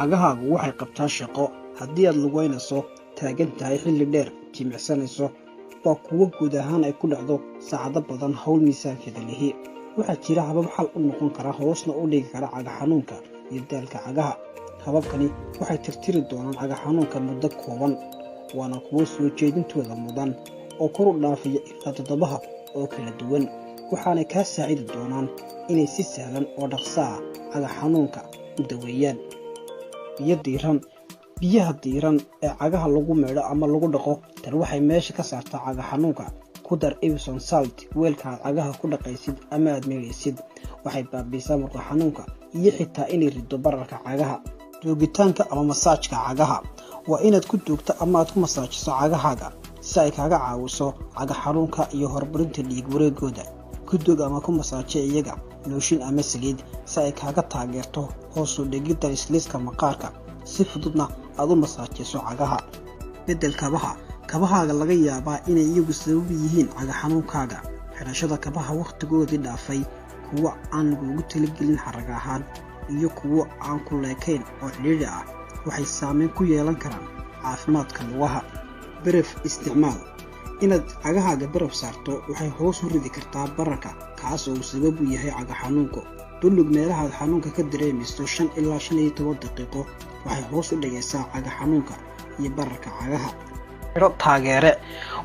Cagahaagu waxay qabtaan shaqo. Haddii aad lugaynayso, taagan tahay xilli dheer, jimicsanayso, waa kuwo guud ahaan ay ku dhacdo saacado badan hawl miisaankeeda lihi. Waxaa jira habab xal u noqon kara, hoosna u dhigi kara caga xanuunka iyo daalka cagaha. Hababkani waxay tirtiri doonaan caga xanuunka muddo kooban, waana kuwo soo jeedintooda mudan oo kor u dhaafaya ilaa 7 hab oo kala duwan, waxaanay kaa saacidi doonaan inay si sahlan oo dhaqso ah caga xanuunka u daweeyaan. Biyo diiran. Biyaha diiran ee cagaha lagu maydho ama lagu dhaqo, tan waxay meesha ka saartaa caga xanuunka. Ku dar Epsom salt weelka aad cagaha ku dhaqaysid ama aad maydhaysid. Waxay baabiisaa murqa xanuunka iyo xitaa inay riddo bararka cagaha. Duugitaanka ama masaajka cagaha waa inaad ku duugto ama aad ku masaajiso cagahaaga si ay kaaga caawiso caga xanuunka iyo horumarinta dhiig wareegooda. Ku duug ama ku masaaji iyaga lotion ama saliid si ay kaaga taageerto hoos u dhigidda isliiska maqaarka, si fududna aad u masaajiso cagaha. Bedel kabaha. Kabahaaga laga yaabaa inay iyagu sabab yihiin caga xanuunkaaga. Xidhashada kabaha wakhtigoodii dhaafay, kuwo aan lagugu talagelin xaraga ahaan, iyo kuwo aan ku leekayn oo cidhiidhi ah waxay saameyn ku yeelan karaan caafimaadka lugaha. Baraf isticmaal. Inaad cagahaaga baraf saarto waxay hoos u ridi kartaa bararka, kaas oo uu sabab u yahay caga xanuunku. Dullug meelahaad xanuunka ka dareemayso 5 ilaa 15 daqiiqo. Waxay hoos u dhigaysaa caga xanuunka iyo bararka cagaha. Xidho taageere.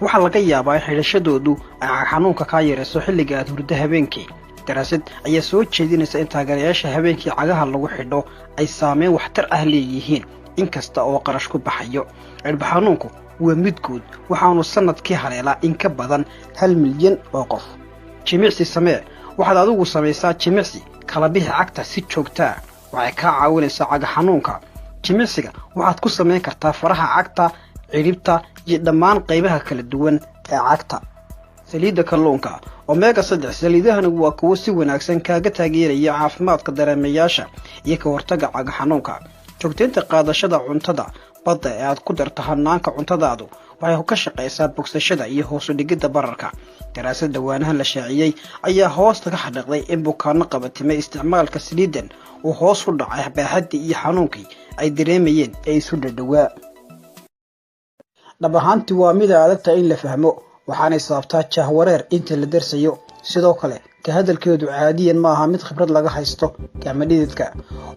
Waxaa laga yaabaa in xidhashadoodu ay caga xanuunka kaa yarayso xilliga aad hurdo habeenkii. Daraasad ayaa soo jeedinaysa in taageerayaasha habeenkii cagaha lagu xidho ay saameyn waxtar ah leeyihiin, inkasta oo qarash ku baxayo. Cirba xanuunku waa mid guud, waxaanu sanadkii haleelaa in ka badan 1 milyan oo qof. Jimicsi samee. Waxaad adigu samaysaa jimicsi kala bixi cagta si joogtaa. Waxay kaa caawinaysaa caga xanuunka. Jimicsiga waxaad ku samayn kartaa faraha cagta, cidhibta iyo dhammaan qaybaha kala duwan ee cagta. Saliidda kalluunka, omega 3. Saliidahani waa kuwo si wanaagsan kaaga taageeraya caafimaadka dareemayaasha iyo ka hortagga caga xanuunka. Joogtaynta qaadashada cuntada badda ee aad ku darto hanaanka cuntadaadu waxay ka shaqaysaa bogsashada iyo hoos u dhigidda bararka. Daraasad dhowaanahan la shaaciyey ayaa hoosta ka xadhiiqday in bukaano qabatimay isticmaalka saliidan uu hoos u dhacay baaxaddii iyo xanuunkii ay dareemayeen ee isu dhadhowaa. Dhab ahaantii waa mid ay adagtahay in la fahmo, waxaanay sababtaa jahwareer inta la darsayo. Sidoo kale, ka hadalkeedu caadiyan ma aha mid khibrad laga haysto gacmo dhididka,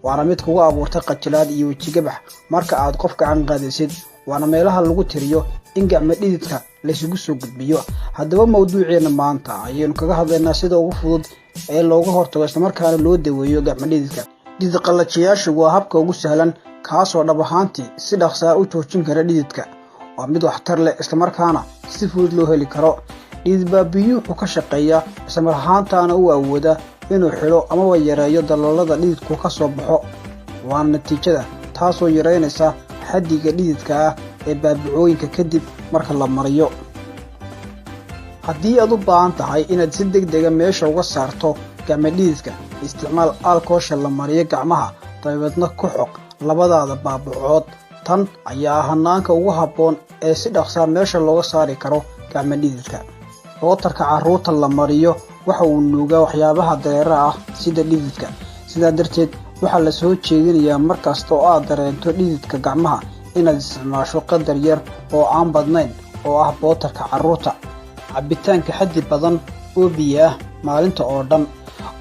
waana mid kugu abuurta qajilaad iyo wejigabax marka aad qof gacan qaadaysid, waana meelaha lagu tiriyo in gacmo dhididka laysugu soo gudbiyo. Haddaba, mawduuceenna maanta ayaynu kaga hadlaynaa sida ugu fudud ee looga hortago islamarkaana loo daweeyo gacmo dhididka. Dhidid qallajiyaashu waa habka ugu sahlan, kaasoo dhab ahaantii si dhaqsaa u joojin kara dhididka. Waa mid waxtar leh, islamarkaana si fudud loo heli karo. Dhidid baabiyu wuxuu ka shaqeeyaa, islamar ahaantaana u awooda inuu xidho amaba yareeyo daloolada dhididku ka soo baxo. Waana natiijada taasoo yareynaysa xaddiga dhididka ah ee baabacooyinka kadib marka la mariyo. Haddii aad u baahan tahay inaad si deg dega meesha uga saarto gacmo dhididka, isticmaal aalkoosha la mariyo gacmaha, dabeedna ku xoq labadaada baabacood. Tan ayaa ah hanaanka ugu habboon ee si dhaqsaa meesha looga saari karo gacmo dhididka. Bootarka carruurta la mariyo waxa uu nuugaa waxyaabaha dareeraha ah sida dhididka. Sidaa darteed, waxaa la soo jeedinayaa mar kasta oo aad dareento dhididka gacmaha inaad isticmaasho qadar yar oo aan badnayn oo ah bootarka carruurta. Cabitaanka xaddi badan oo biyo ah maalinta oo dhan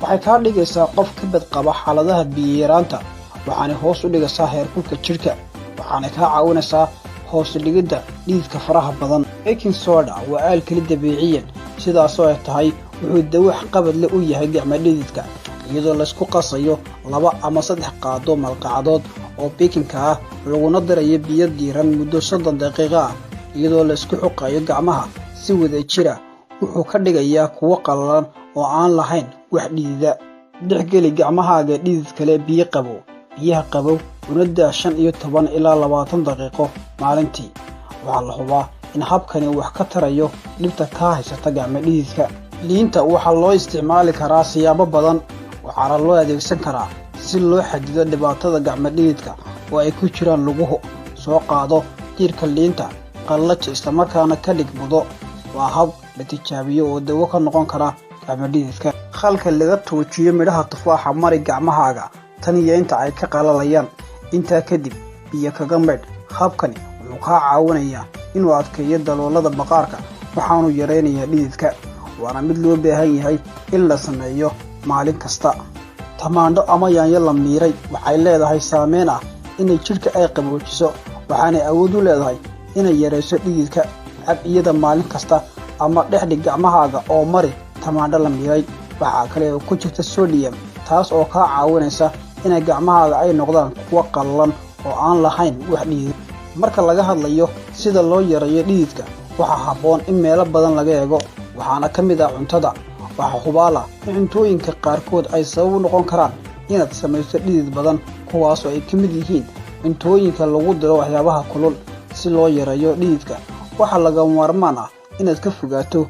waxay kaa dhigaysaa qof ka badqaba xaaladaha biyo yaraanta, waxaanay hoos u dhigaysaa heerkulka jidhka, waxaanay kaa caawinaysaa hoos u dhigidda dhididka faraha badan. Baking soda waa aalkali dabiiciyan, sidaasoo ay tahay wuxuu dawo waxqabad leh u yahay gacmo dhididka. Iyadoo laysku qasayo 2 ama 3 qaado malqacdood oo baking-ka ah, laguna darayo biyo diiran muddo 30 daqiiqo ah, iyadoo laysku xoqayo gacmaha si wada jira, wuxuu ka dhigayaa kuwo qallalan oo aan lahayn wax dhidida. Dhexgeli gacmahaaga dhidid kale biyo qabow, biyaha qabow, una daa 15 ilaa 20 daqiiqo maalintii. Waxaa la hubaa in habkani wax ka tarayo dhibta kaa haysata gacmo dhididka. Liinta waxaa loo isticmaali karaa siyaabo badan, waxaana loo adeegsan karaa si loo xadido dhibaatada gacmo dhididka oo ay ku jiraan luguhu. Soo qaado diirka liinta, qallaji, islamarkaana ka dhig budo. Waa hab la tijaabiyo oo dawo ka noqon kara gacmo dhididka. Khalka laga tuujiyo midhaha tufaaxa mari gacmahaaga tan iyo inta ay ka qalalayaan. Intaa kadib biyo kaga maydh. Habkani wuxuu kaa caawinayaa inuu adkeeyo daloolada maqaarka, waxaanu yaraynayaa dhididka, waana mid loo baahan yahay in la sameeyo maalin kasta. Tamaandho ama yaanyo la miiray waxay leedahay saameyn ah inay jidhka ay qaboojiso, waxaanay awood u leedahay inay yarayso dhididka. Cab iyada maalin kasta ama dhexdhig gacmahaaga oo mari tamaandho la miiray. Waxaa kale oo ku jirta sodium, taas oo kaa caawinaysa inay gacmahaaga ay noqdaan kuwo qallalan oo aan lahayn wax dhidid. Marka laga hadlayo sida loo yareeyo dhididka, waxaa habboon in meelo badan laga eego, waxaana ka mid ah cuntada. Waxaa hubaal ah in cuntooyinka qaarkood ay sabab u noqon karaan inaad samayso dhidid badan, kuwaasoo ay ka mid yihiin cuntooyinka lagu daro waxyaabaha kulul. Si loo yareeyo dhididka, waxaa lagama maarmaan ah inaad ka fogaato